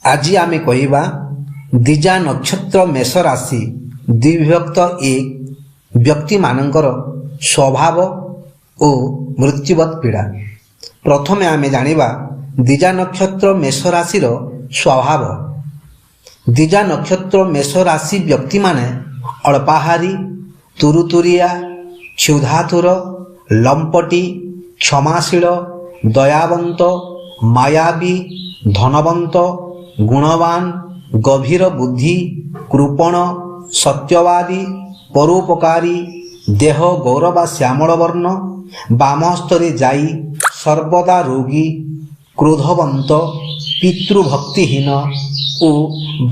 ଆଜି ଆମେ କହିବା ଦ୍ୱିଜା ନକ୍ଷତ୍ର ମେଷ ରାଶି ଦ୍ୱିବିଭକ୍ତ ଏକ ବ୍ୟକ୍ତିମାନଙ୍କର ସ୍ୱଭାବ ଓ ମୃତ୍ୟୁବତ୍ ପୀଡ଼ା। ପ୍ରଥମେ ଆମେ ଜାଣିବା ଦ୍ୱିଜା ନକ୍ଷତ୍ର ମେଷ ରାଶିର ସ୍ୱଭାବ। ଦ୍ୱିଜା ନକ୍ଷତ୍ର ମେଷ ରାଶି ବ୍ୟକ୍ତିମାନେ ଅଳ୍ପାହାରୀ, ତୁରୁତୁରିଆ, କ୍ଷୁଧାତୁର, ଲମ୍ପଟି, କ୍ଷମାଶୀଳ, ଦୟାବନ୍ତ, ମାୟାବୀ, ଧନବନ୍ତ, ଗୁଣବାନ, ଗଭୀର ବୁଦ୍ଧି, କୃପଣ, ସତ୍ୟବାଦୀ, ପରୋପକାରୀ, ଦେହ ଗୌର ବା ଶ୍ୟାମଳ ବର୍ଣ୍ଣ, ବାମହସ୍ତରେ ଯାଇ, ସର୍ବଦା ରୋଗୀ, କ୍ରୋଧବନ୍ତ, ପିତୃଭକ୍ତିହୀନ ଓ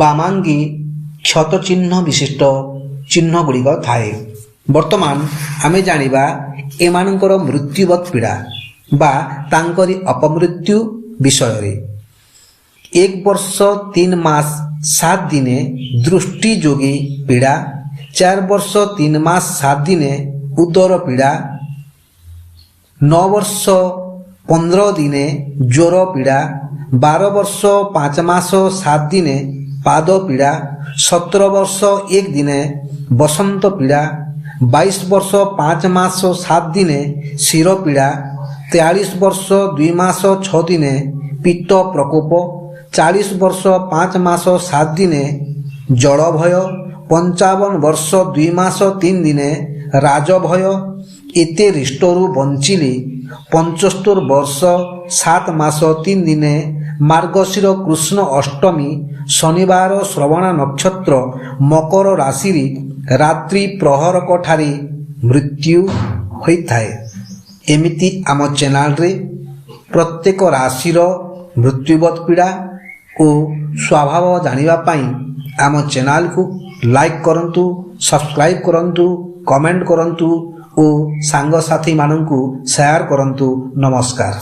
ବାମାଙ୍ଗୀ କ୍ଷତଚିହ୍ନ ବିଶିଷ୍ଟ ଚିହ୍ନ ଗୁଡ଼ିକ ଥାଏ। ବର୍ତ୍ତମାନ ଆମେ ଜାଣିବା ଏମାନଙ୍କର ମୃତ୍ୟୁବତ୍ ପୀଡ଼ା ବା ତାଙ୍କରି ଅପମୃତ୍ୟୁ ବିଷୟରେ। 1 ବର୍ଷ 3 ମାସ 7 ଦିନେ ଦୃଷ୍ଟି ଯୋଗୀ ପୀଡ଼ା, 4 ବର୍ଷ 3 ମାସ 7 ଦିନେ ଉଦର ପୀଡ଼ା, 9 ବର୍ଷ 15 ଦିନେ ଜ୍ୱର ପୀଡ଼ା, 12 ବର୍ଷ 5 ମାସ 7 ଦିନେ ପାଦ ପୀଡ଼ା, 17 ବର୍ଷ 1 ଦିନେ ବସନ୍ତ ପୀଡ଼ା, 22 ବର୍ଷ 5 ମାସ 7 ଦିନେ ଶିର ପୀଡ଼ା, 43 ବର୍ଷ 2 ମାସ 6 ଦିନେ ପିତ୍ତ ପ୍ରକୋପ, 40 ବର୍ଷ 5 ମାସ 7 ଦିନେ ଜଳଭୟ, 55 ବର୍ଷ 2 ମାସ 3 ଦିନେ ରାଜଭୟ। ଏତେ ରିଷ୍ଟରୁ ବଞ୍ଚିଲେ 75 ବର୍ଷ 7 ମାସ 3 ଦିନେ ମାର୍ଗଶିର କୃଷ୍ଣ ଅଷ୍ଟମୀ ଶନିବାର ଶ୍ରବଣ ନକ୍ଷତ୍ର ମକର ରାଶିରେ ରାତ୍ରି ପ୍ରହରକଠାରେ ମୃତ୍ୟୁ ହୋଇଥାଏ। ଏମିତି ଆମ ଚ୍ୟାନେଲରେ ପ୍ରତ୍ୟେକ ରାଶିର ମୃତ୍ୟୁବତ୍ ପୀଡ଼ା ଓ ସ୍ୱଭାବ ଜାଣିବା ପାଇଁ ଆମ ଚ୍ୟାନେଲକୁ ଲାଇକ୍ କରନ୍ତୁ, ସବସ୍କ୍ରାଇବ୍ କରନ୍ତୁ, କମେଣ୍ଟ କରନ୍ତୁ ଓ ସାଙ୍ଗସାଥିମାନଙ୍କୁ ସେୟାର କରନ୍ତୁ। ନମସ୍କାର।